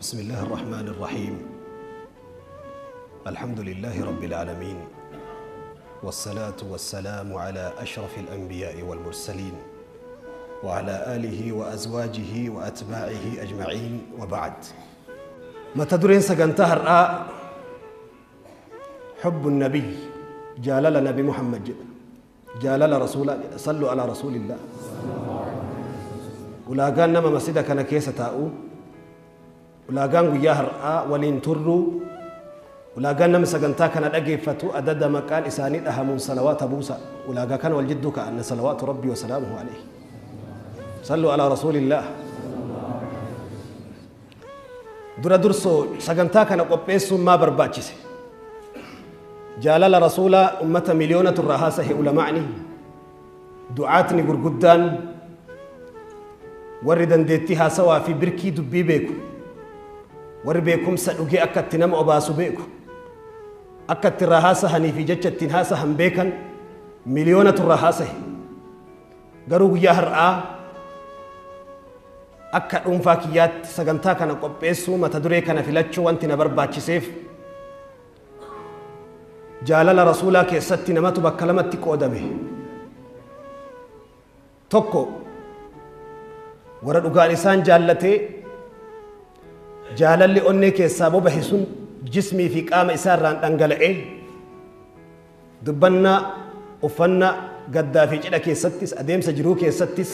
بسم الله الرحمن الرحيم. الحمد لله رب العالمين، والصلاة والسلام على أشرف الأنبياء والمرسلين وعلى آله وأزواجه وأتباعه أجمعين، وبعد. متى درين سجنتها الرأى حب النبي، جالل نبي محمد، جالل رسول، صلوا على رسول الله. Ulaagaan nama masjida kana keessa taa'u, ulaagaan guyyaa har'aa waliin turru, ulaagaan nama sagantaa kana dhageeffatu adada maqaan isaanii dhahamuun salawaata buusa. Ulaagaa kana wal jidduu ka'anna salawaatu rabbii wa salaamuhu alayhi. Sallu alaa rasuulillah. Dura dursoo sagantaa kana qopheessuun maa barbaachise? Jaalala rasuulaa ummata miliyoonatu irraa haasahe ulamaa'ni, du'aatni gurguddaan, warri dandeettii haasawaa fi birkii dubbii beeku, warri beekumsa dhugee akka itti nama obaasu beeku, akka itti irraa haasahanii fi jecha ittiin haasahan beekan miliyoonatu irraa haasahe. Garuu guyyaa har'aa akka dhuunfaa kiyyaatti sagantaa kana qopheessuu, mata duree kana filachuu wanti na barbaachiseef jaalala rasuulaa keessatti namatu bakka lamatti qoodame. Tokko warra dhugaan isaan jaallatee jaalalli onnee keessaa bobahe sun jismii fi qaama isaa irraan dhangala'ee dubbannaa, uffannaa, gaddaa fi cidha keessattis, adeemsa jiruu keessattis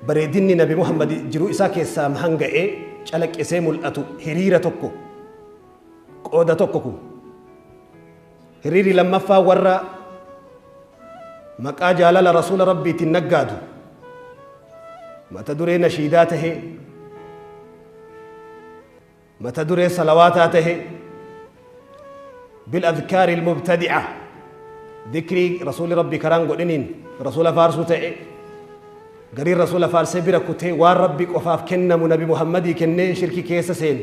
bareedinni Nabi Muhammad jiruu isaa keessaa hanga'ee calaqqisee mul'atu hiriira tokko, qooda tokko kun. Hiriirri lammaffaa warra maqaa jaalala rasuula rabbiitiin naggaadu, mata duree nashiidaa tahee, mata duree salawaataa tahee, بالأذكار المبتدعة ذكري رسول ربي كران قدنين رسول فارسو تأي قرير رسول فارسي بركوتي وار ربي قفاف كنم نبي محمد كني شركي كيس سين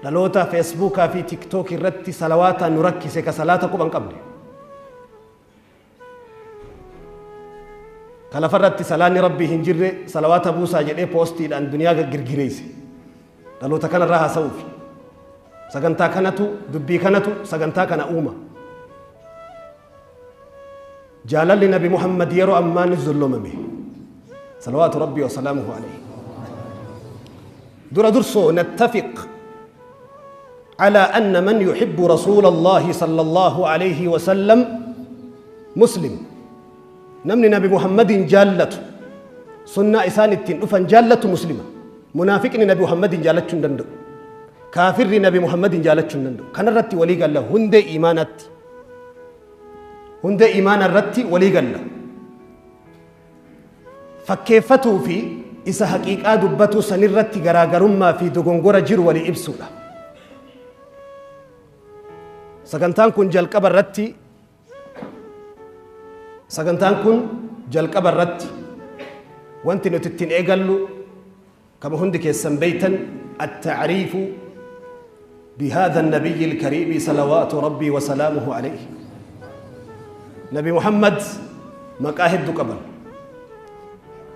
لالوتا فيسبوكا في تيك توك الرتي صلواتا نركسي كصلاة قبان قبل كلا فرت سلاني ربي هنجر صلوات بوسا جدي بوستي لأن دنيا غرغريسي لالوتا كان راها سوفي sagantaa kanatu dubbii kanatu sagantaa kana uuma. Jaalalli Nabi Muhammad yeroo ammaa ni zulloomame salawaatu rabbii wa salaamuhu alayhi. Dura dursoo nattafiq على أن من يحب رسول الله صلى الله عليه وسلم مسلم. نمني نبي محمد جالته سنة إسان التين أفن جالته مسلمة. منافقني نبي محمد جالته دندو، كافر نبي محمد جالته دندو. كان الرتي ولي قال له هند إيمانات، هند إيمان الرتي ولي قال له فكيفته في إسا حقيقة دبته سنرتي غراغرما في دغنغورة جير ولي إبسولا. Sagantaan kun jalqaba irratti, sagantaan kun jalqaba irratti wanti nuti ittiin eegallu kama hundi keessan beeytan at-ta'riifu بهذا النبي الكريم صلوات ربي وسلامه عليه. نبي محمد مقاهد قبل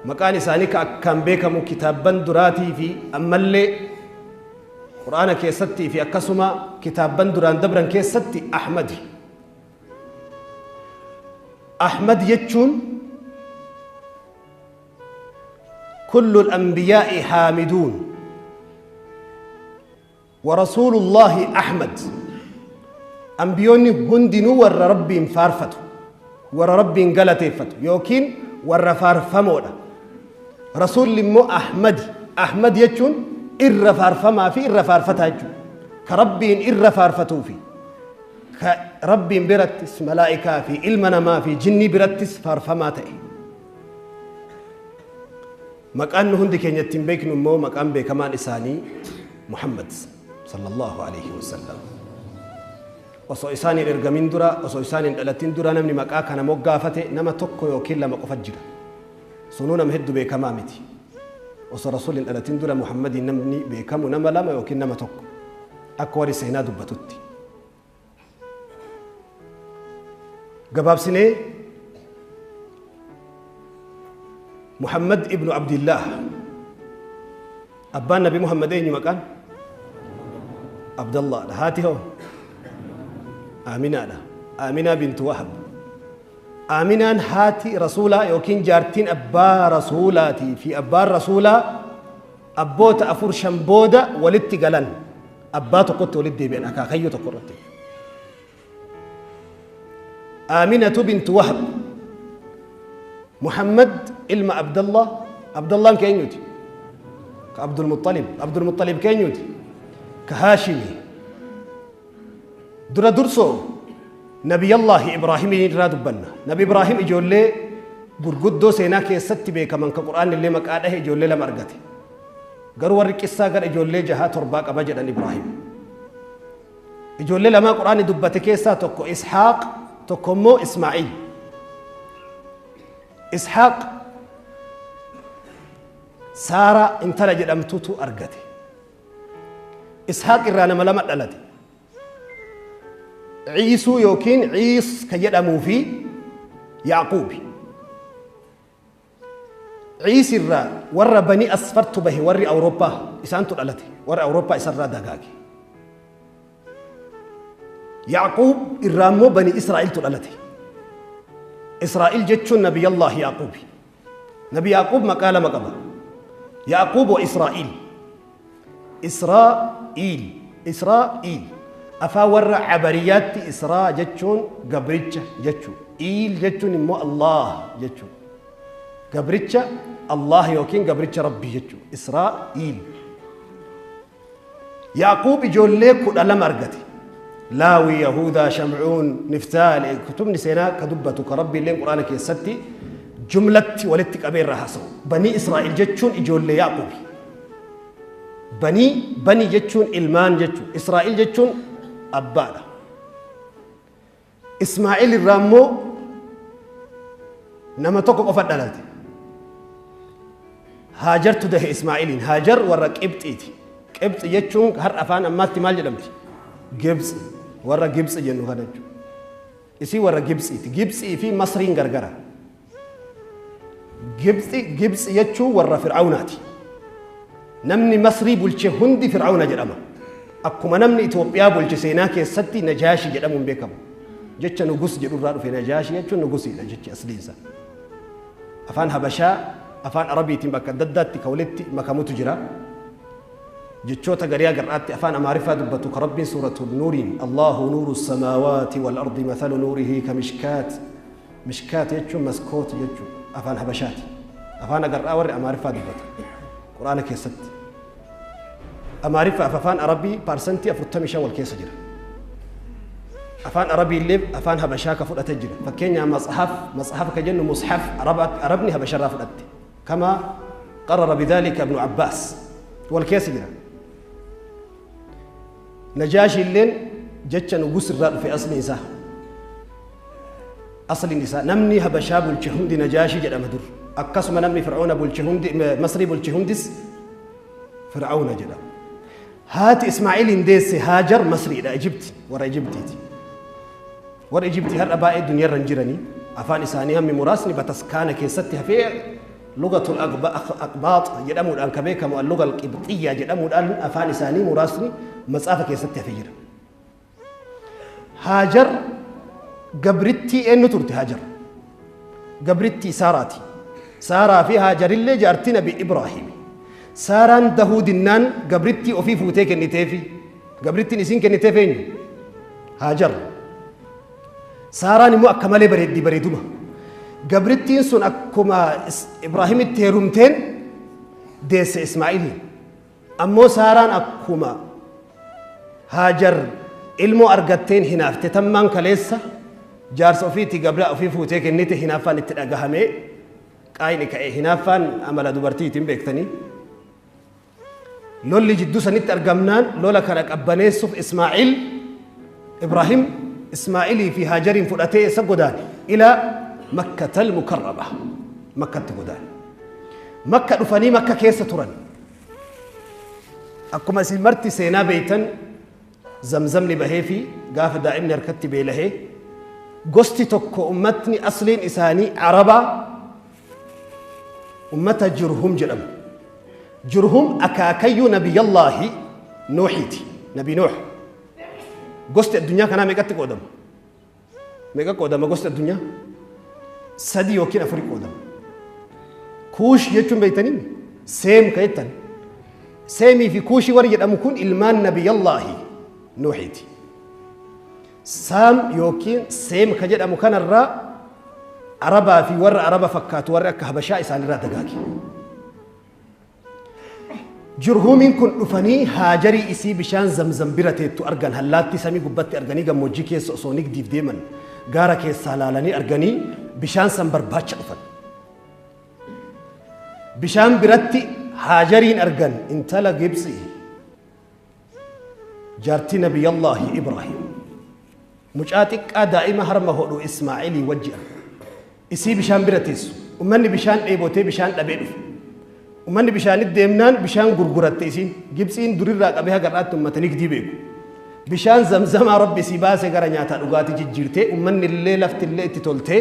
مقان إساني كان بيكم كتابا دراتي في أمالي قرآن كيستي في أكسما كتابا دران دبرا كيستي أحمدي. أحمد يتشون كل الأنبياء حامدون ورسول الله أحمد. أنبيوني هندنو ور ربي فارفتو ور ربي قلتيفتو يوكين ور فارفمونا. رسول مو أحمد. أحمد يتشون إر فارفما في إر فارفتها يتشون كربي إر فارفتو في كربي برتس ملائكة في إلمنا ما في جني برتس فارفما تأي. مكان هندي كين يتم بيك نمو مكان بكمان إساني محمد صلى الله عليه وسلم. osoo isaan hin ergamin dura, osoo isaan hin dhalatin dura namni maqaa kana moggaafate nama tokko yookiin lama qofa jira. Sunuu nama hedduu beekamaa miti. Osoo rasuulli hin dhalatin dura Muhammadiin namni beekamu nama lama yookiin nama tokko akka warri seenaa dubbatutti. Gabaabsinee Muhammad ibnu Abdillah Abbaan Nabi Muhammad eenyu maqaan? Abdallaadha. Haati hoo? Aaminaadha. Aaminaa bintu Wahab. Aaminaan haati rasuulaa yookiin jaartiin abbaa rasuulaatii fi abbaan rasuulaa abboota afur shan booda walitti galan, abbaa tokkotti walitti deebi'an, akaakayyuu tokko irratti. Aaminatu bintu Wahab. Muhammad ilma Abdallah. Abdallaan ka eenyuti? Ka Abdulmuxalib. Abdulmuxalib ka eenyuti? Ka Haashimi. Dura dursoo Nabiyallaahi Ibraahimii irraa dubbanna. Nabi Ibraahim ijoollee gurguddoo seenaa keessatti beekaman ka Qur'aanni illee maqaa dhahe ijoollee lama argate. Garuu warri qissaa gara ijoollee jahaa torbaa qaba jedhan Ibraahim. Ijoollee lamaa Qur'aanni dubbate keessaa tokko Ishaaq, tokko immoo Ismaa'iil. Ishaaq Saaraa intala jedhamtutu argate. Ishaaq irraa nama lama dhalate. Ciisuu yookiin Ciis ka jedhamuu fi Yaaquubi. Ciis irraa warra Bani Asfartu bahe, warri Awurooppaa isaantu dhalate, warri Awurooppaa isarraa dagaage. Yaaquub irraa immoo Bani Israa'iltu dhalate. Israa'il jechuun Nabiyallah Yaaquubi. Nabi Yaaquub maqaa lama qaba. Yaaquub wa Israa'il. Israa'iil. Israa'iil. Afaan warra Cabariyaatti Israa jechuun gabricha jechuu. Iil jechuun immoo Allah jechuu. Gabricha Allah yookiin gabricha Rabbii jechuu. Israa'iil. Yaaquub ijoollee 12 argate. Laawi, Yahudaa, Shamcuun, Niftaal, kutubni seenaa ka dubbatu ka Rabbi illeen Quraana keessatti jumlatti walitti qabee irraa haasa'u. Banii Israa'il jechuun ijoollee Yaaquubi. Banii, banii jechuun ilmaan jechuu. Israa'il jechuun abbaadha. Ismaa'il irraa immoo nama tokko qofa dhalate. Haajartu dahe Ismaa'iliin. Haajar warra Qibxiiti. Qibxi jechuun har'a afaan ammaatti maal jedhamti? Gibxi. Warra Gibxi jennu kana jechuudha. Isii warra Gibxiiti. Gibxii fi Masriin gargara. Gibxi, Gibxi jechuun warra Fir'aawnaati. Namni Masrii bulche hundi Fir'aawna jedhama. Akkuma namni Itoophiyaa bulche seenaa keessatti Najaashi jedhamuun beekamu. Jecha Nugus jedhurraa dhufe. Najaashi jechuun Nugusiidha jechi asliinsa. Afaan Habashaa afaan Arabiitiin bakka adda addaatti ka walitti makamutu jira. Jechoota garii agarraatti afaan Amaariffaa dubbatu ka Rabbiin Suuratu Nuuriin "Allahu nuuru samaawaati wal ardi, mathalu nuurihi ka mishkaat". Mishkaat jechuun maskoot jechuu afaan Habashaati. Afaan agarraa warri Amaariffaa dubbatu. Quraana keessatti. Amaariffaa fi afaan Arabii 45% wal keessa jira. Afaan Arabii illee afaan Habashaa ka fudhate jira. Fakkeenyaaf matsahaaf, matsahaaf ka jennu mushaf, Arabni Habasharraa fudhatte. Kama qarara bidhalika Ibnu Abbaas. Wal keessa jira. Najaashi illeen jecha Nugus irraa dhufe asliin isaa. Asliin isaa namni Habashaa bulche hundi Najaashi jedhama dur. Akkasuma namni Fir'auna bulche hundi, Masrii bulche hundis Fir'auna jedhama. Haati Ismaa'iliin deesse Haajar Masriidha, Ijibti, warra Ijibtiiti. Warra Ijibtii har'a baay'ee duniyaarra hin jiranii. Afaan isaanii hammi muraasni bataskaana keessatti hafee lugatul aqbaax jedhamuudhaan ka beekamu, al-luga al-qibxiyyaa jedhamuudhaan afaan isaanii muraasni matsaafa keessatti hafee jira. Haajar gabrittii eenyu turte Haajar? Gabrittii Saaraati. Saaraa fi Haajarillee jaartii Nabi Ibraahim. Saaraan dahuu dinnaan gabrittii ofii fuutee kenniteefi. Gabrittiin isiin kenniteef eenyu? Haajar. Saaraan immoo akka malee bareeddii, bareeduma. Gabrittiin sun akkuma Ibraahimitti heerumteen deesse Ismaa'iliin. Ammoo Saaraan akkuma Haajar ilmoo argatteen hinaafte. Tammaan kaleessa jaarsa ofiitii gabra ofii fuutee kennite, hinaaffaan itti dhagahamee qaayni ka'e. Hinaaffaan amala dubartiitiin beektanii. Lolli jidduu sanitti argamnaan lola kana qabbaneessuuf Ismaa'il, Ibraahim Ismaa'ilii fi Haajariin fudhatee eessa godaane? Ilaa Makkatal Mukarrama. Makkatti godaane. Makka dhufanii Makka keessa turan. Akkuma isin marti seenaa beeytan, Zamzamni bahee fi gaafa daa'imni harkatti beelahee gosti tokko, ummatni asliin isaanii Arabaa, ummata Jurhum jedhamu. Jurhum akaakayyuu Nabiyallaahi Nuuhiiti. Nabi Nuuh. Gosti addunyaa kanaa meeqatti qoodama? Meeqa qoodama gosti addunyaa? 3 yookiin 4 qoodama. Kuush jechuun beektanii? Seem ka jettan. Seemii fi Kuushii warri jedhamu kun ilmaan Nabiyallaahi Nuuhiiti. Saam yookiin Seem ka jedhamu kanarraa Arabaa fi warra Araba fakkaatu warri akka Habashaa isaanirraa dagaage. Jurhuumiin kun dhufanii Haajarii isii bishaan Zamzam bira teettu argan, hallaattii samii gubbatti arganii gammoojjii keessa osoo nigdiif deeman gaara keessaa laalanii arganii bishaan san barbaacha dhufan. Bishaan biratti Haajariin argan, intala Gibxii, jaartii Nabiyallaahi Ibraahim. Mucaa xiqqaa daa'ima harma hodhu Ismaa'ilii wajji argan. Isii bishaan bira teessu. Ummanni bishaan dheebotee bishaan dhabee dhufe. Ummanni bishaanitti deemnaan bishaan gurguratte isiin. Gibxiin durirraa qabee haga har'aatti ummata nigdii beeku. Bishaan Zamzamaa Rabbi isii baase gara nyaataa dhugaatii jijjiirtee ummanni illee lafti illee itti toltee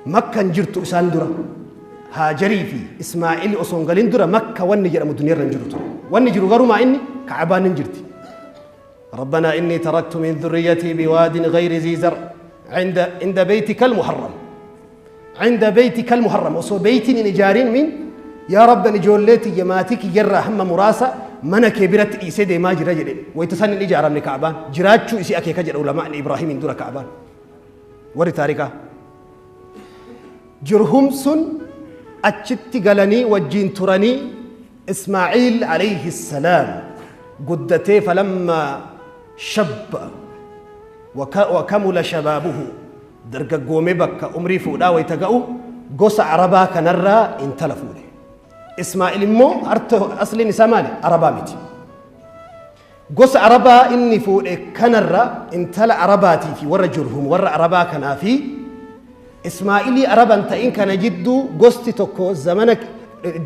Makkan jirtu isaan dura. Haajarii fi Ismaa'il osoo hin galin dura Makka wanni jedhamu duniyaarra hin jiru ture. Wanni jiru garumaa inni Ka'abaan hin jirti. ربنا إني تركت من ذريتي بواد غير ذي زرع عند بيتك المحرم. عند بيتك المحرم. وصو بيتي نجارين من يا رب نجولتي جماعتك جرى هم مراسة من كبرت إيسيد ما جرى جرى ويتسن الإجارة من كعبان جراتشو إسي أكي كجر علماء إبراهيم من دور كعبان وري تاريخا جرهم سن أتشت قلني وجين ترني إسماعيل عليه السلام قدتي فلما شب وكمل شبابه درق قومي بك أمري فودا ويتقعو قص عربا كنرى انتلفوا إسماعيل مو أصلي نساماني عربا ميتي قص عربا إني فوق كنرى انتل عرباتي في ور جرهم ور عربا كنا في إسماعيلي عربا انت إن كان جدو قصتي توكو زمانك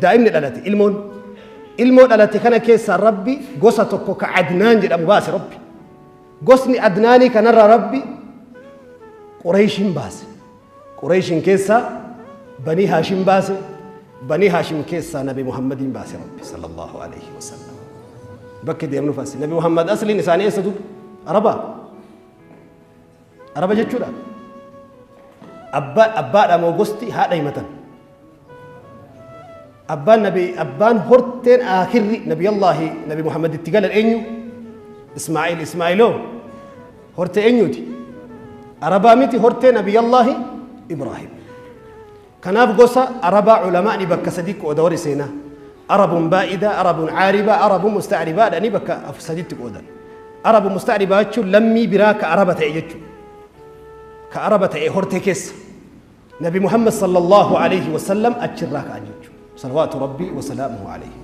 دائما الألاتي المون الألاتي كان كيس ربي قصة توكو كعدنان جد أبو باس ربي قصني عدناني كنرى ربي قريش باس قريش كيسا بني هاشم باس بني هاشم كيسا نبي محمد باس ربي صلى الله عليه وسلم. بكي ديمنو فاسي نبي محمد أصلي نساني يسدو عربا عربا جتشورا أبا أبا أمو قصتي هذا يمتن أبا نبي أبان هرتين آخر نبي الله نبي محمد اتقال الأنيو إسماعيل إسماعيلو هرتين أنيوتي عربا ميتي هرتين نبي الله إبراهيم. كناف قصة عربا علماء بك صديق ودوري سينا عرب بائدة عرب عاربة عرب مستعربة لأني بك صديق ودن عرب مستعربة لمي براك عربة تأجتشو كعربة تأهرتي كيس نبي محمد صلى الله عليه وسلم أتشراك أجتشو صلوات ربي وسلامه عليه.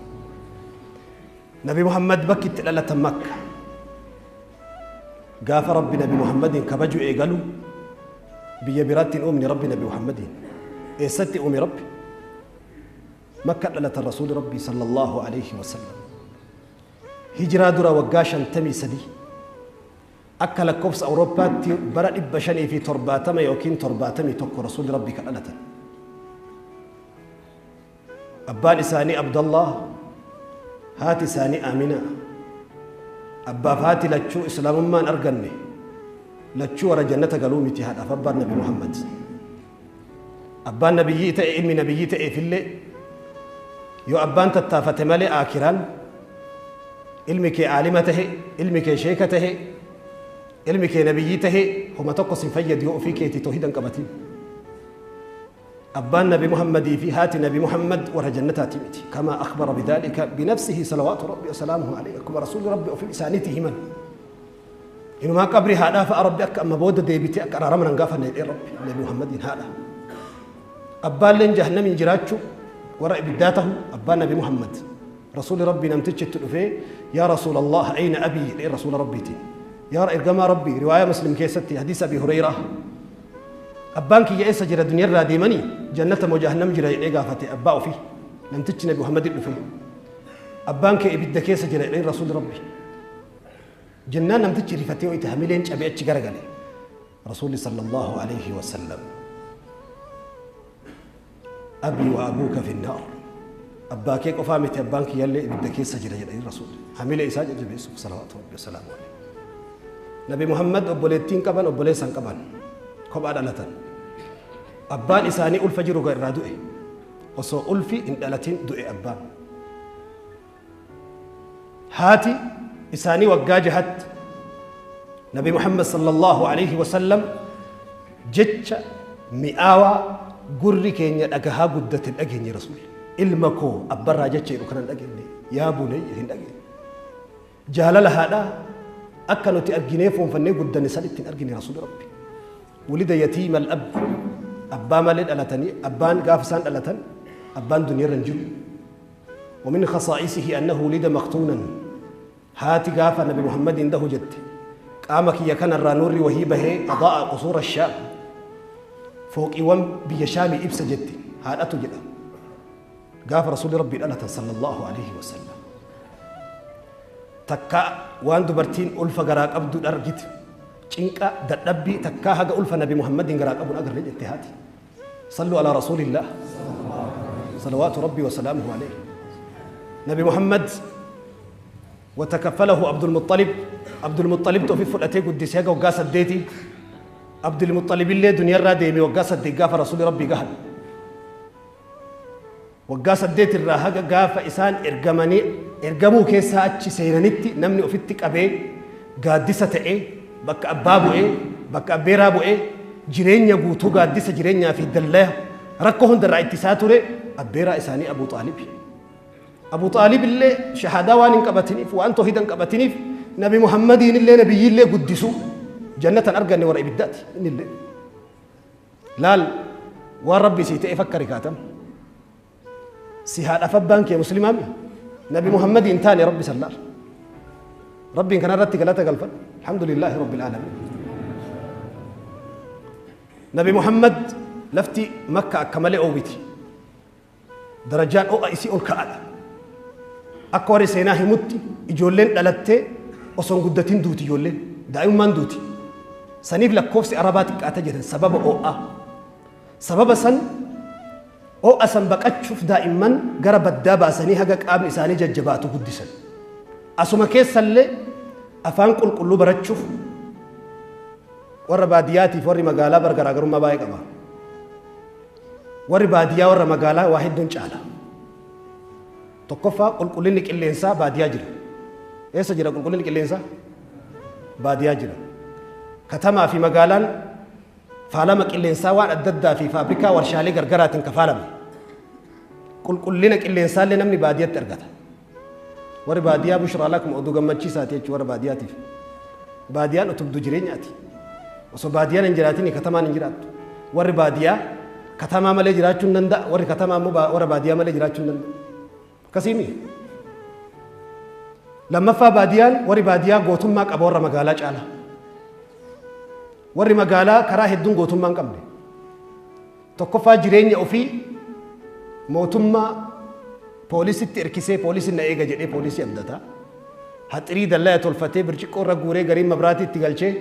نبي محمد بكت لالة مكة قاف ربي نبي محمد كبجو إيقالو بيبرات أمني ربي نبي محمد إيستي أمي ربي مكة لالة الرسول ربي صلى الله عليه وسلم هجرة درا وقاشا تمي سدي أكل كوبس أوروبا برا إبشاني في ترباتما يوكين ترباتمي توكو رسول ربي كالة أبان إساني عبد الله هاتي ساني آمنة أبا فاتي لتشو إسلام ما أرجني لتشو ورا جنة قالوا متي هذا فبر نبي محمد أبان نبيي تأ إلمي نبيي تأ في اللي يو أبان تتافت مالي آكران علمي كي عالمته علمي كي شيكته علمي كي نبيته هما تقص فيد يو في كي توحيدا قبتي أبان نبي محمد في هات نبي محمد ورا جنتها تيمتي كما أخبر بذلك بنفسه صلوات ربي وسلامه عليه كما رسول ربي وفي لسانته من إنه ما قبري هذا فأربي أك أما بود ديبتي أك أرى رمنا نقافا ربي نبي محمد هذا أبان لين جهنم جراتشو ورأي بداته أبان نبي محمد رسول ربي نمتج التلفي يا رسول الله أين أبي لإن رسول ربي تي يا إرجما ربي رواية مسلم كيستي حديث أبي هريرة أبانك يا إيسا جرى دنيا راديمني جنة وجهنم جرى إيقافتي أباء فيه نمتج نبي محمد التلفي أبانك إبدا كيسا جرى إلى رسول ربي جنان نمتج رفتي ويتهملين أبي أتشجرجلي رسول صلى الله عليه وسلم أبي وأبوك في النار. Abbaa kee qofaa miti, abbaan kiyyallee ibidda keessa jira jedhanii Rasuulli. Hamilee isaa jajjabeessuuf salawaatu rabbi wasalaamu alayhi. Nabi Muhammad obboleettiin qaban, obboleessan qaban, kophaa dhalatan. Abbaan isaanii ulfa jiru irraa du'e. Osoo ulfi hin dhalatin du'e abbaan. Haati isaanii waggaa jahatti Nabi Muhammad sallallahu alayhi wasallam jecha mi'aawaa gurri keenya dhagahaa guddate hin dhageenye Rasuulli. Ilma koo abbarraa jecha jedhu kana hin dhageenye. Yaa bunayya hin dhageenye. Jaalala haadhaa akka nuti arginee fuunfannee guddanne san ittiin argine Rasuulli Rabbi. Wulida yatiima al-ab, abbaa malee dhalatanii, abbaan gaafa isaan dhalatan abbaan duniyaarra hin jiru. ومن خصائصه أنه ولد مختونا. Haati gaafa Nabi Muhammadiin dahu jette, qaama kiyya kanarraa nuurri wahii bahee أضاء قصور الشام, fooqiiwwan biyya Shaamii ibsa jette. Haadhatu jedha gaafa Rasuulli Rabbii dhalatan sallallahu alaihi wasallam. Takka waan dubartiin ulfa garaa qabdu argite, cinqa dadhabbii takkaa haga ulfa Nabi Muhammadiin garaa qabuun agarre jette haati. صلوا على رسول الله صلوات ربي وسلامه عليه. نبي محمد وتكفله عبد المطلب. عبد المطلب توفي fudhatee guddisee haga waggaa 8. عبد المطلب illee duniyaarraa deeme waggaa 8 gaafa Rasuulli Rabbii gahan. Waggaa 8 irraa haga gaafa isaan ergamanii ergamuu keessaa achi seenanitti namni ofitti qabee gaaddisa ta'ee, bakka abbaa bu'ee, bakka abbeeraa bu'ee, jireenya guutuu gaaddisa jireenyaa fi dallaya rakkoo hundarraa ittisaa ture abbeeraa isaanii Abu Xaalib. Abu Xaalib illee shahaadaa waan hin qabatiniif, waan toohida hin qabatiniif, Nabi Muhammadiin illee nabiyyiillee guddisuu jannatan arganne, warra ibiddaati inni illee. Laal, waan Rabbi sii ta'e fakkari kaatam. Si haadhaaf abbaan kee muslimaami, Nabi Muhammadiin taane Rabbi sallaal. Rabbiin kanarratti galata galfadhu. الحمد لله رب العالمين. Nabi Muhammad lafti Makka akka malee oowwiti. Darajaan ho'a isii ol ka'aadha. Akka warri seenaa himutti ijoolleen dhalattee osoo hin guddatin duuti, ijoolleen daa'imummaan duuti. Saniif lakkoofsi Arabaa xiqqaata jedhan, sababa ho'aa. Sababa san ho'a san baqachuuf daa'imman gara baddaa baasanii haga qaamni isaanii jajjabaatu guddisan. Asuma keessallee afaan qulqulluu barachuuf warra baadiyyaatiif warri magaalaa bar garaagarummaa baay'ee qaba. Warri baadiyyaa warra magaalaa waa hedduun caala. Tokkoffaa, qulqullinni qilleensaa baadiyyaa jira. Eessa jira qulqullinni qilleensaa? Baadiyyaa jira. Katamaa fi magaalaan faalama qilleensaa waan adda addaa fi faabrikaa warshaalee gargaraatiin kafaalame. Qulqullina qilleensaallee namni baadiyyatti argata. Warri baadiyyaa بشرى لكم, oduu gammachiisaati jechuudha warra baadiyyaatiif. Baadiyyaan utubdu jireenyaati. Osoo baadiyyaan hin jiraatin katamaan hin jiraattu. Warri baadiyyaa katamaa malee jiraachuu hin danda'a. Warri katamaa immoo warra baadiyyaa malee jiraachuu hin danda'u. Akkasiimi. Lammaffaa, baadiyyaan warri baadiyyaa gootummaa qaba warra magaalaa caala. Warri magaalaa karaa hedduun gootummaa hin qabne. Tokkoffaa, jireenya ofii mootummaa poolisitti hirkisee, poolisiin na eega jedhee poolisii abdata. Haxirii dallaa tolfatee, birciqqoo irra guuree, gariin mabraatii itti galchee,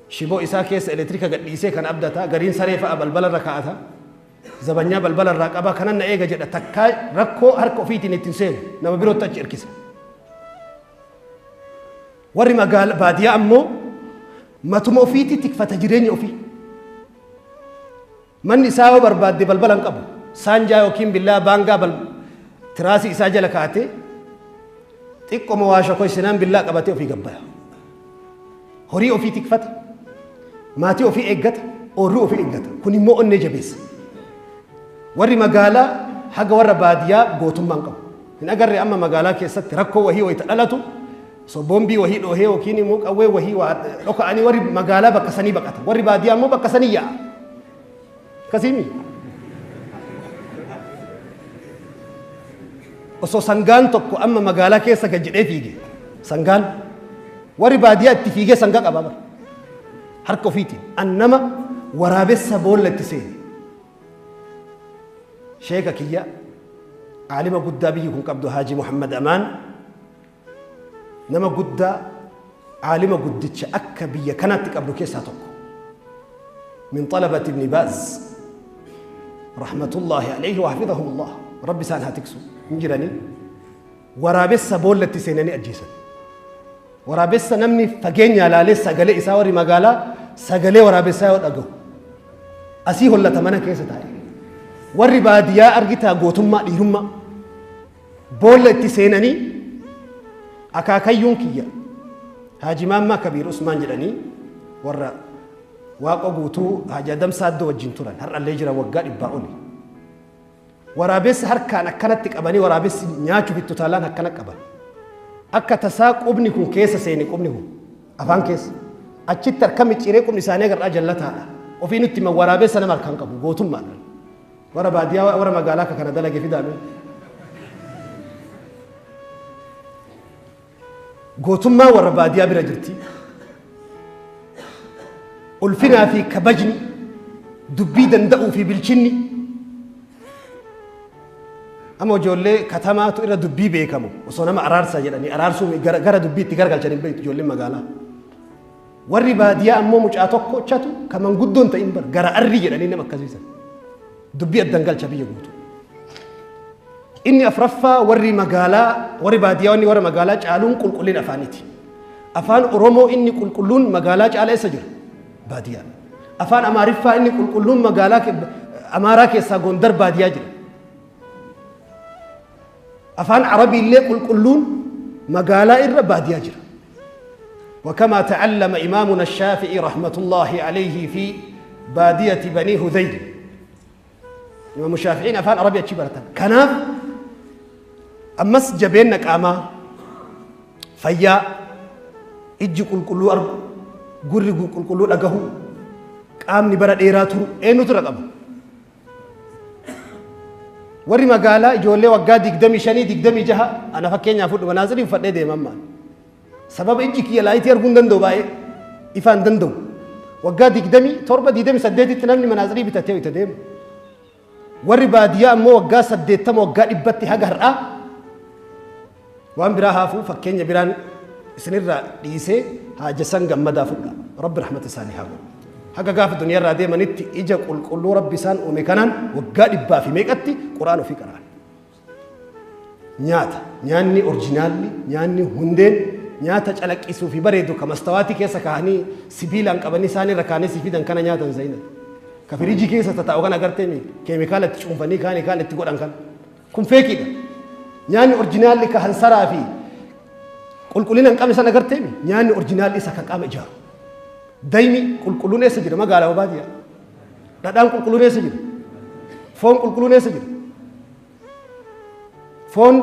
shiboo isaa keessa elektiriika gadhiisee kan abdata. Gariin saree fa'a balbala irra kaa'ata. Zabanyaa balbala irraa qaba, kanan na eega jedha. Takkaa rakkoo harka ofiitiin ittiin seenu, nama birootti achi hirkisa. Warri magaala baadiyyaa ammoo matuma ofiitti tikfata jireenya ofii. Manni isaa yoo barbaadde balbala hin qabu. Saanjaa yookiin billaa baangaa tiraasii isaa jala kaa'atee, xiqqoma waa shokoysinaan billaa qabatee ofii gabbaya. Horii ofii tikfata. Maatii ofii eeggata. Oorruu ofii eeggata. Kun immoo onnee jabeessa. Warri magaalaa haga warra baadiyyaa gootummaa hin qabu. Hin agarre, amma magaalaa keessatti rakkoo wahii wayita dhalatu, so boombii wahii dhoohee yookiin immoo qawwee wahii waa dhoka'anii, warri magaalaa bakka sanii baqata. Warri baadiyyaa immoo bakka sanii yaa'a. Akkasiimi. Osoo sangaan tokko amma magaalaa keessa gad jedhee fiige, sangaan warri baadiyyaa itti fiigee sangaa qaba bara. Harka ofiitiin. An nama waraabessa boolla itti seene. Sheeka kiyya, aalima guddaa biyyi kun qabdu, Haaji Muhammad Amaan, nama guddaa, aalima guddicha akka biyya kanaatti qabdu keessaa tokko. من طلبة ابن باز رحمة الله عليه وحفظهم الله. Rabbi isaan haa tiksu. Hin jiranii waraabessa boollatti seenanii ajjeesan. Waraabessa namni fageenya ilaalee sagalee isaa, warri magaalaa sagalee waraabessaa yoo dhagahu asii hollata, mana keessa taa'e. Warri baadiyyaa argitaa gootummaa dhiirummaa boolla itti seenanii. Akaakayyuun kiyya Haaji Maammaa Kabiir Usmaan jedhanii, warra Waaqa Guutuu Haaji Adamsaa Addoo wajjin turan, har'allee jira waggaa 100 oli. Waraabessi harkaan akkanatti qabanii, waraabessi nyaachuuf itti utaalaan akkana qaban. Akka tasaa qubni kun keessa seene, qubni kun afaan keessa. Achitti harka micciiree qubni isaanii agarraa jallataadha. Ofii nutti himan, waraabessa nama harkaan qabu gootummaadhaan. Warra baadiyyaa, warra magaalaa akka kana dalage fidaame. Gootummaa warra baadiyyaa bira jirti. Ulfinaa fi kabajni, dubbii danda'uu fi bilchinni. Amma ijoollee katamaatu irra dubbii beekamu, osoo nama araarsaa jedhanii araarsuu gara dubbiitti garagalchan hin beektu ijoolleen magaalaa. Warri baadiyyaa ammoo mucaa tokkochatu kan manguddoon ta'in bara gara arrii jedhanii nama akkasiisan. Dubbii addan galcha biyya guutuu. Inni afraffaa, warri magaalaa, warri baadiyyaa wanni warra magaalaa caaluun qulqullina afaaniiti. Afaan Oromoo inni qulqulluun magaalaa caala eessa jira? Baadiyyaa. Afaan Amaariffaa inni qulqulluun magaalaa Amaaraa keessaa Gondar baadiyyaa jira. Afaan Arabii illee qulqulluun magaalaa irra baadiyyaa jira. وكما تعلم إمامنا الشافعي رحمة الله عليه في بادية بني هذيل، إمام الشافعي أفان عربي أتشي. Kanaaf ammas jabeenna qaamaa, fayyaa, ijji qulqulluu argu, gurri qulqulluu dhagahu, qaamni bara dheeraa turu eenyutu irra qaba? Warri magaalaa ijoollee waggaa 25, 26, ana fakkeenyaaf fudhu, manaazirii uffadhee deema ammaan. Sababa ijji kiyya light arguu hin danda'u, baay'ee ifaan danda'u. Waggaa 27, 28tti namni manaazirii bitatee itti deema. Warri baadiyyaa ammoo waggaa 80, waggaa 100tti haga har'aa. Waan biraa haafuu, fakkeenya biraan isinirraa dhiisee, Haajasan Gammadaa fudha. Rabbi rahmata isaanii haa godhu. Haga gaafa duniyaarraa deemanitti ija qulqulluu Rabbi isaan uume kanaan waggaa dhibbaa fi meeqatti Quraan ofii qara'an. Nyaata, nyaanni originalli, nyaanni hundeen, nyaata calaqqisuu fi bareedu ka mastawaatii keessa kaa'anii sibiilaan qabanii isaan irra kaa'anii si fidan kana nyaatan zayina. Ka firiijii keessa tataa'u kan agartee keemikaala itti cuunfanii kaanii kaan itti godhan kan. Kun fakeiidha. Nyaanni originalli ka hansaraa fi qulqullina hin qabne san agartee, nyaanni originalli isa kan qaama ijaaru. Daymi qulqulluun eessa jira, magaalaa baadiyyaa? Dhadhaan qulqulluun eessa jira? Foon qulqulluun eessa jira? Foon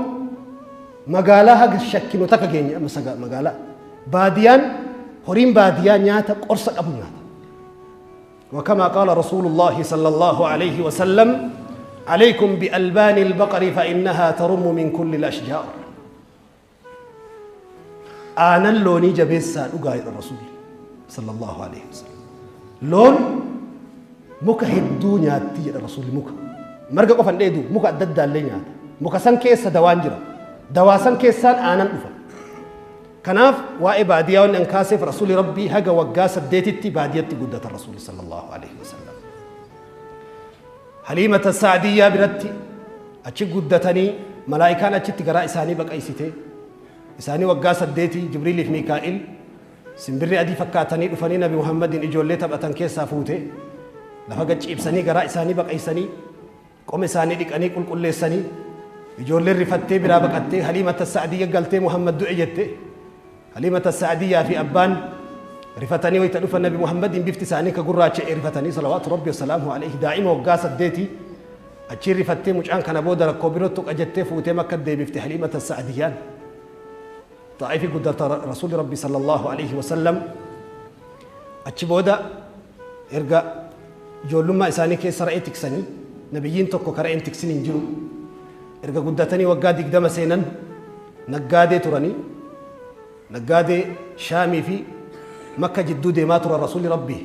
magaalaa haga shakkinu takka keenya amma magaalaa. Baadiyaan, horiin baadiyaa nyaata qorsa qabu nyaata. وكما قال رسول الله صلى الله عليه وسلم: عليكم بألبان البقر فإنها ترم من كل الأشجار. Aanan loonii jabeessaa dhugaa jedha Rasuulli صلى الله عليه وسلم. Loon muka hedduu nyaatti jedha Rasuulli. Muka marga qofan dheedu, muka adda addaallee nyaata. Muka san keessa dawaan jira, dawaa san keessaan aanan dhufa. Kanaaf waa'ee baadiyyaa wanni an kaaseef, Rasuulli Rabbii haga waggaa 8tti baadiyyatti guddata Rasuulli صلى الله عليه وسلم. Haliimata Saadiyyaa biratti achi guddatanii, malaa'ikaan achitti garaa isaanii baqaysite. Isaanii waggaa 8 Jibriiliif Miikaa'il simbirri adii fakkaatanii dhufanii Nabi Muhammadin ijoollee taphatan keessaa fuute, lafa gacciibsanii, garaa isaanii baqaysanii, qoma isaanii dhiqanii qulqulleessanii. Ijoolleen rifattee biraa baqattee Haliimata Saadiyya galtee, "Muhammad du'e" jette. Haliimata Saadiyyaa fi abbaan rifatanii wayita dhufan, Nabi Muhammadin bifti isaanii ka gurraacha'e, rifatanii صلوات ربي وسلامه عليه, daa'ima waggaa 8. Achiin rifattee, mucaan kana booda rakkoo biroo tuqa jettee fuutee Makka deebifte Haliimata Saadiyyaan. Xaa'ifi guddata Rasuulli Rabbi صلى الله عليه وسلم. Achi booda erga ijoollummaa isaanii keessa re'ee tiksanii, nabiyyiin tokko ka re'een tiksin hin jiru. Erga guddatanii waggaa 20 seenan naggaadee turanii, naggaadee Shaamii fi Makka jidduu deemaa turan Rasuulli Rabbi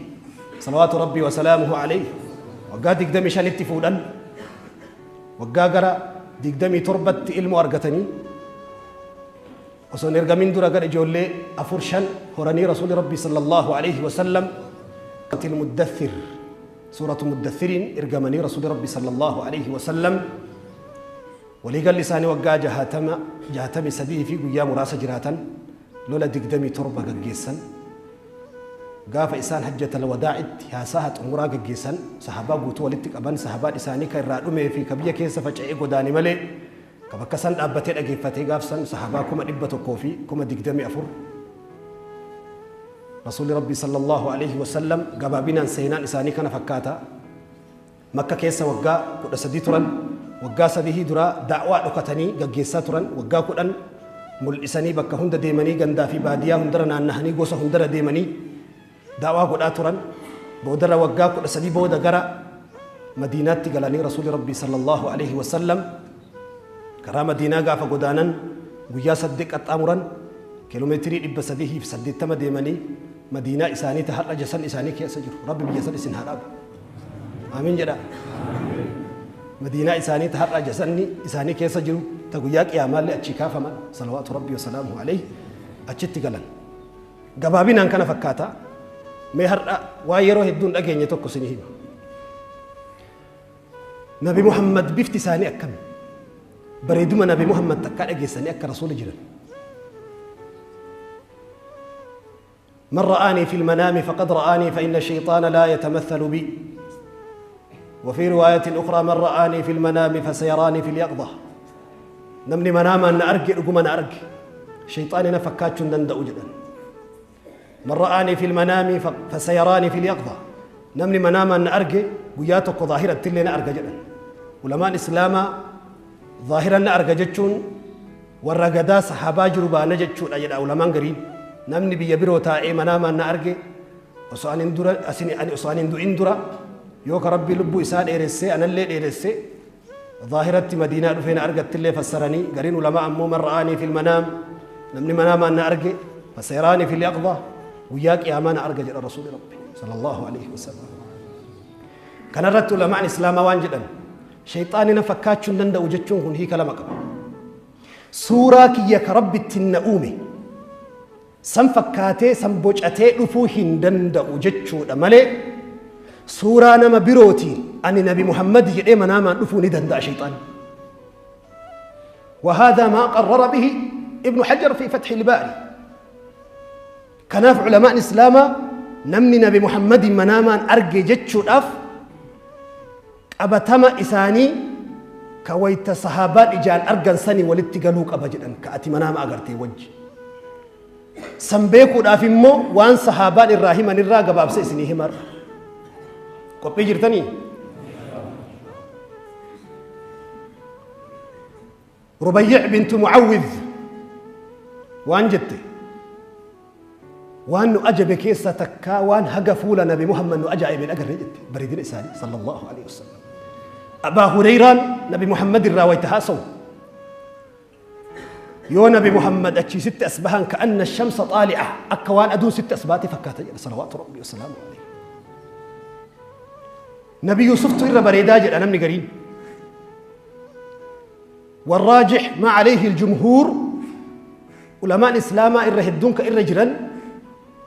صلوات ربي وسلامه عليه. Waggaa 25tti fuudhan. Waggaa gara 27tti ilmoo argatanii, osoo hin ergamin dura gara ijoollee afur shan horanii Rasuulli Rabbi صلى الله عليه وسلم. المدثر، سورة مدثرين ergamanii Rasuulli Rabbi صلى الله عليه وسلم. Waliigalli isaanii waggaa 63 fi guyyaa muraasa jiraatan lola 27 gaggeessan. Gaafa isaan hajjatal wadaa'itti haasaa xumuraa gaggeessan sahabaa guutuu walitti qaban sahabaan isaanii kan irraa dhumee fi ka biyya keessa faca'ee godaane malee ka bakka san dhaabbatee dhageeffatee gaafsan sahabaa 124,000. Rasuulli Rabbi sallallahu alaihi wasallam gabaabinaan seenaan isaanii kana fakkaata. Makka keessa waggaa 13 turan, waggaa 3 duraa da'waa dhokatanii gaggeessaa turan, waggaa 10 mul'isanii bakka hunda deemanii gandaa fi baadiyyaa hundara naannahanii gosa hundara deemanii da'waa godhaa turan. Boodarra waggaa 13 booda gara Madiinaatti galanii Rasuulli Rabbi sallallahu alaihi wasallam karaa Madiinaa gaafa godaanan guyyaa 8 qaxxaamuran kiiloomeetirii 380 deemanii Madiinaa isaanii ta har'a jasan isaanii keessa jiru. Rabbi biyya san isin haa dhaabu. Amiin jedha. Madiinaa isaanii ta har'a jasanni isaanii keessa jiru ta guyyaa qiyaamaallee achii kaafaman salawaatu Rabbi wasalaamuhu alayhi achitti galan. Gabaabinaan kana fakkaata. Mee har'a waa yeroo hedduun dhageenye tokko isinii hima. Nabi Muhammad bifti isaanii akkami? Bareeduma Nabi Muhammad takkaa dhageessanii akka rasuula jiran. من رآني في المنام فقد رآني فإن الشيطان لا يتمثل بي. وفي رواية أخرى من رآني في المنام فسيراني في اليقظة. نمني مناما أن أرجع رقم أن أرجع شيطاني نفكاتش دندأ جدا. من رآني في المنام فسيراني في اليقظة. نمني مناما أن أرجع قياتك ظاهرة تلي أرجع جدا. علماء الإسلام ظاهرا أرجع جتشون والرقدا صحابة جربان جتشون أجد علماء قريب. نمني بيبرو تائي مناما أن أرجع وسؤال درا أسني أسؤال درا يوك ربي لبو إسان إرسي أنا اللي إرسي ظاهرة مدينة رفين أرجع تلي فسرني قرين علماء أمو من رآني في المنام نمني مناما أن أرجع فسيراني في اليقظة وياك يا أمان أرجع إلى رسول ربي صلى الله عليه وسلم. كان رت علماء الإسلام وانجدا شيطاني نفكاتش نند وجتشون هي كلامك سورة كيك ربي التنؤومي سن فكاتي سن بوجأتي رفوهن دند وجتشو دمالي سورة نما بروتي أن نبي محمد يدي مناما رفوني دند شيطان. وهذا ما قرر به ابن حجر في فتح الباري. كناف علماء الإسلام نمني نبي محمد مناما أرجي جتشو أف أبتما إساني كويت صحابات إجان أرجن سني ولتقلوك أبجدن كأتي منام أغرتي وجه سنبيكو دافمو وان صحابات الراهيم نرى قباب سيسني همر قبي جرتني ربيع بنت معوذ وان جتي وان أجب كيسة تكا وان هقفوا لنا نبي محمد أجعب من أجر جتي بريد الإساني صلى الله عليه وسلم. أبا هريرة نبي محمد الراوي تهاسو يو نبي محمد أتشي 6 أسبهان كأن الشمس طالعة أكوان أدون 6 أسبات فكات صلوات ربي وسلامه عليه. نبي يوسف تير بريداج أنا من قريب. والراجح ما عليه الجمهور علماء الإسلام إرهدون كإرجلا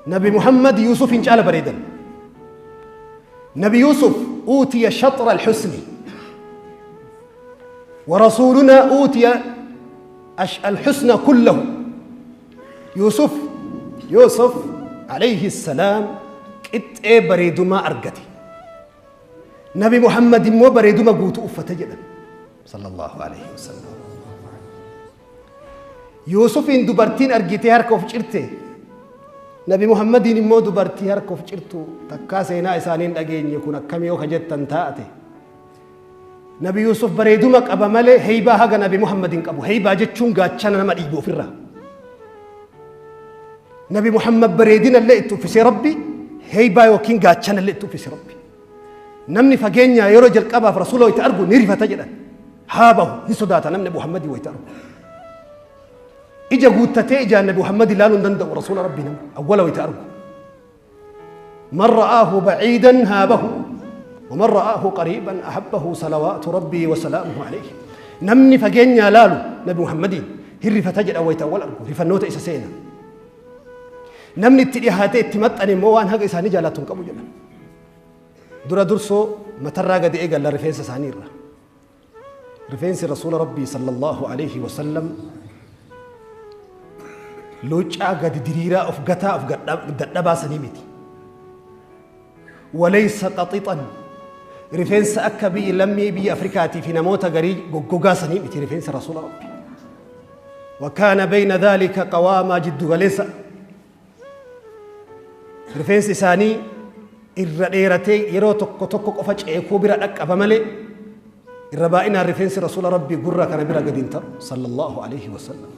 نبي محمد يوسف إن شاء بريدا. نبي يوسف أوتي شطر الحسن ورسولنا أوتي الحسن كله. يوسف عليه السلام كت بريد ما أرقتي نبي محمد مو بريد ما قوت أفتجدا صلى الله عليه وسلم. يوسف إن دبرتين أرقتي هركوف شرتي نبي محمد مو دبرتي هركوف شرتو تكاسينا إسانين أجين يكون كم يوم خجت تنتاتي. نبي يوسف بريدمك أبا مالي هيبا هاجا نبي محمد أبو هيبا جتشون قاتشانا ما إيبو في الرا. نبي محمد بريدنا اللي اتو في ربي هيبا وكين قاتشانا اللي اتو في ربي. نمني فجينيا يرجل كبا في رسوله يتأرجو نرفة تجدا هابه نسوداتا نمني محمد ويتأرجو. إجا قوتتي إجا النبي محمد لا نندند ورسول ربي نم أوله ويتأرجو. من رآه بعيدا هابه ومن رآه قريبا أحبه صلوات ربي وسلامه عليه. نمني فجينيا لالو نبي محمد هري فتجد أو يتأول أرجو رفنوت إساسينا. نمني التليهاتي التمت أني موان هاج إساني جالاتهم كابو جلا. درا درسو مترى قد إيجا لرفيس سانيرا. Rifeensi Rasuula Rabbii sallallahu alaihi wasallam luuccaa gadi diriiraa of gataa of dadhabaa sanii miti. Walaysa qaxixan, rifeensa akka biyyi lammii biyya Afrikaatii fi namoota garii goggogaa sanii miti rifeensi Rasuula Rabbii. وكان بين ذلك قواما جد غليسا. Rifeensi isaanii irra dheeratee yeroo tokko tokko qofa ceekuu bira dhaqqaba malee irra baay'inaan rifeensi Rasuula Rabbii gurra kana bira gadi hin ta'u sallallahu alaihi wasallam.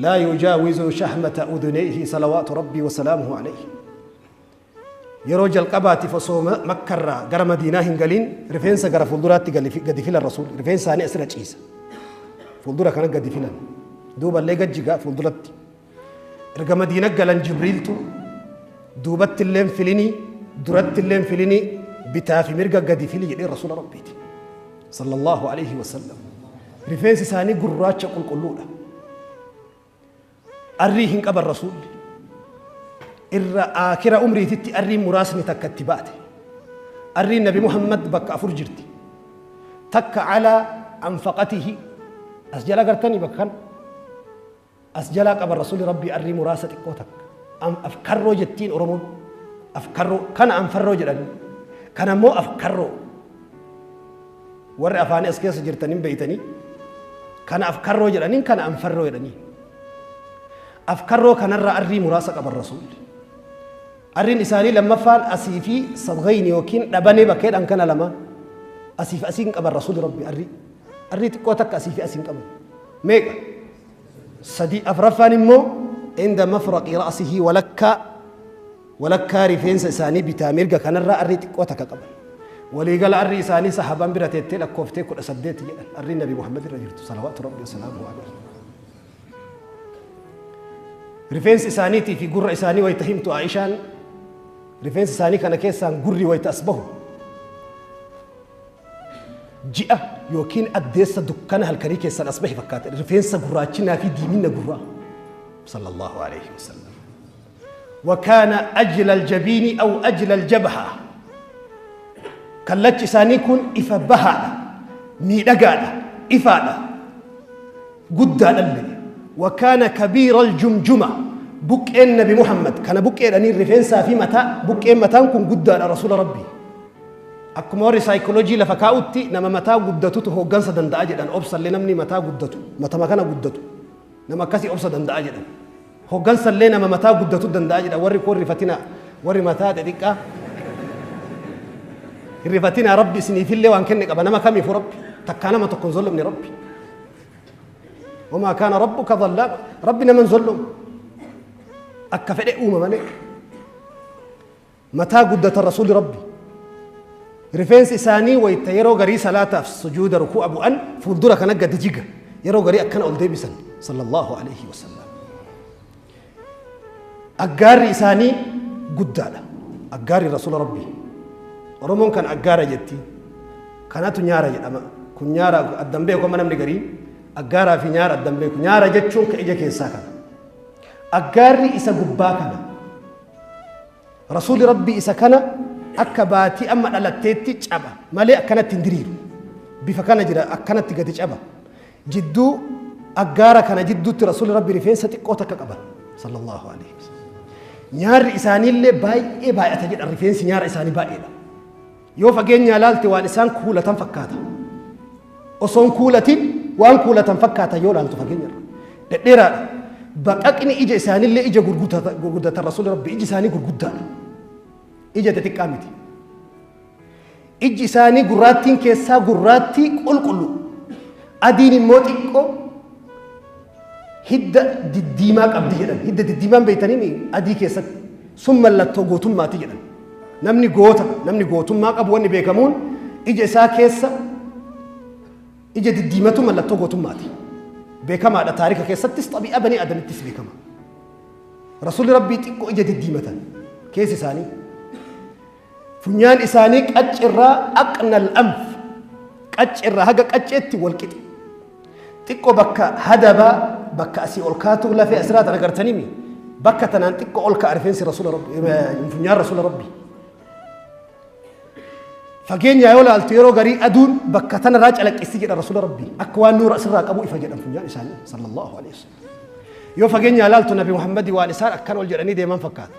لا يجاوز شحمة أذنيه صلوات ربي وسلامه عليه. Yeroo jalqabaatiif osoo Makkarraa gara Madiinaa hin galiin rifeensa gara fuulduraatti gadi filan Rasuul. Rifeensa isaanii asirra ciisa. Fuuldura kana gadi filan. Duuballee gajjigaa fuulduratti. Erga Madiina galan Jibriiltu duubatti illeen filinii duratti illeen filinii bitaa fi mirga gadi fili jedhee Rasuula Rabbiiti. Sallallahu alaihi wasallam. Rifeensi isaanii gurraacha qulqulluudha. Arrii hin qaban Rasuulli. Irra aakira umriititti arriin muraasni takka itti baate. Arriin Nabi Muhammad bakka afur jirti. Takka calaa anfaqatihi as jala gartanii bakka kana. As jalaa qaban Rasuulli Rabbii arrii muraasa xiqqoo takka. Afkarroo jettiin Oromoon. Afkarroo kana anfarroo jedhanii. Kana immoo afkarroo. Warri afaanii as keessa jirtaniin beeytanii. Kana afkarroo jedhaniin kana anfarroo jedhanii. Afkarroo kanarraa arrii muraasa qaban Rasuulli. Arriin isaanii lammaffaan asii fi sadghayni yookiin dhabanee bakkeedhaan kana lamaan. Asii fi asiin qaban Rasuulli Rabbi arrii. Arrii xiqqoo takka asii fi asiin qaban. Meeqa? Sadii. Afraffaan immoo inda mafraqi ra'sihi walakkaa walakkaa rifeensa isaanii bitaa mirga kanarraa arrii xiqqoo takka qaban. Waliigala arrii isaanii sahaabaan bira teettee lakkooftee 18 jedhan arriin Nabi Muhammad irra jirtu salawaatu Rabbi wasalaamuhu alayhi. Rifeensi isaaniitii fi gurra isaanii wayita himtu Aishaan rifeensi isaanii kana keessaan gurri wayita as bahu ji'a yookiin addeessa dukkana halkanii keessaan as bahe fakkaata. Rifeensa gurraachinaa fi diimina gurraa sallallahu alaihi wasallam. وكان أجل الجبين أو أجل الجبهة. كلتش isaanii kun ifa bahaadha, miidhagaadha, ifaadha, guddaadha. وكان كبير الجمجمة. buqqeen Nabi Muhammad kana buqqeedhanii rifeensaa fi mataa buqqeen mataan kun guddaadha Rasuula Rabbii. Akkuma warri saayikooloojii lafa kaa'utti nama mataa guddatutu hooggansa danda'a jedhan. Obsallee namni mataa guddatu matama kana guddatu nama akkasii obsa danda'a jedhan. Hooggansallee nama mataa guddatu danda'a jedhan. Warri kun rifatina, warri mataa xixiqqaa rifatina, Rabbi isiniifillee waan kenne qaba. Nama kamiifu Rabbi takkaa nama tokko hin zollomne Rabbi. وما كان ربك ظلاما. Rabbi nama hin zollomu, akka fedhe uuma malee. Mataa guddata Rasuulli Rabbi. Rifeensi isaanii wayita yeroo garii salaataaf sujuuda ruku'a bu'an fuuldura kana gadi jiga, yeroo garii akkana ol deebisan sallallahu alaihi wasallam. Aggaarri isaanii guddaadha. Aggaarri Rasuula Rabbii, Oromoon kan aggaara jetti, kanatu nyaara jedhama. Kun nyaara addan beeku amma namni garii aggaaraa fi nyaara addan beeku. Nyaara jechuun ka ija keessaa kana, aggaarri isa gubbaa kana. Rasuulli Rabbii isa kana akka baatii amma dhalatteetti caba malee akkanatti hin diriiru. Bifa kana jira, akkanatti gadi caba. Jidduu aggaara kana jidduutti Rasuulli Rabbii rifeensa xiqqoo takka qaban sallallahu alaihi wasallam. Nyaarri isaaniillee baay'ee baay'ata jedhan. Rifeensi nyaara isaanii baay'eedha. Yoo fageenya ilaalte waan isaan kuulatan fakkaata. Osoon kuulatin waan kuulatan fakkaata yoo ilaaltu fageenyarra. Dhedheeraadha. Baqaqni ija isaaniillee ija gurguddatan. Rasuulli Rabbii iji isaanii gurguddaadha. Ija xixiqqaa miti. Iji isaanii gurraattiin keessaa gurraattii qulqullu, adiin immoo xiqqoo hidda diddiimaa qabdi jedhan. Hidda diddiimaan beeytanii adii keessatti sun mallattoo gootummaati jedhan. Namni goota, namni gootummaa qabu wanni beekamuun ija isaa keessa ija diddiimatu mallattoo gootummaati. Beekamaadha, taarika keessattis xabi'a banii adamittis beekama. Rasuulli Rabbii xiqqoo ija diddiimatan keessi isaanii. Funyaan isaanii qaccirraa aqnal anf qaccirraa haga qacceetti wal qixe. Xiqqoo bakka hadabaa bakka asii ol kaatu lafee asirraa tan agartanii bakka tanaan xiqqoo ol ka'a rifeensi Rasuula Rabbii, funyaan Rasuula Rabbii. Fageenya yoo laaltu yeroo garii aduun bakka tanarraa calaqqisi jedha Rasuula Rabbii. Akka waan nuura asirraa qabu ifa jedhan funyaan isaanii sallallahu alaihi wasallam. Yoo fageenya laaltu Nabi Muhammadi waan isaan akkan ol jedhanii deeman fakkaata.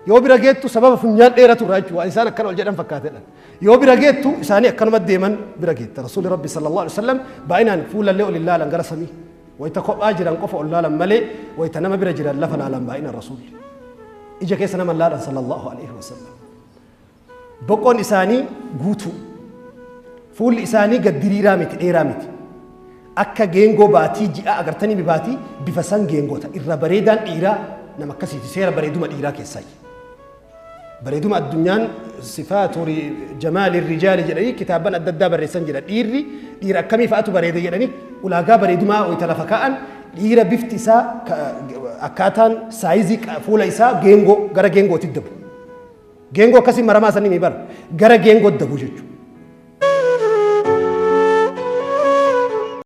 Yoo bira geettu sababa funyaan dheeratu irraa jechuudha waan isaan akkan ol jedhan fakkaata jedhan. Yoo bira geettu isaanii akkanuma deeman bira geetta. Rasuulli Rabbi sallallahu alaihi wasallam baay'inaan fuulallee ol hin laalan gara samii. Wayita kophaa jiran qofa ol laalan malee wayita nama bira jiran lafa laalan baay'inaan Rasuulli. Ija keessa nama laalan sallallahu alaihi wasallam. Boqoon isaanii guutuu. Fuulli isaanii gad diriiraa miti, dheeraa miti. Akka geengoo baatii ji'a agartanii baatii bifa san geengoota. Irra bareedaan dhiiraa nama akkasiiti, seera bareeduma dhiiraa keessaa. Bareeduma addunyaan sifaatu jamaali rijaali jedhanii kitaaban adda addaa barreessan jira. Dhiirri dhiira akkamii fa'atu bareeda jedhanii ulaagaa bareedumaa wayita lafa kaa'an, dhiira bifti isaa, akkaataan saayizii fuula isaa geengoo gara geengootti dabu. Geengoo akkasii maramaa sanii mi bara gara geengoo dabu jechuudha.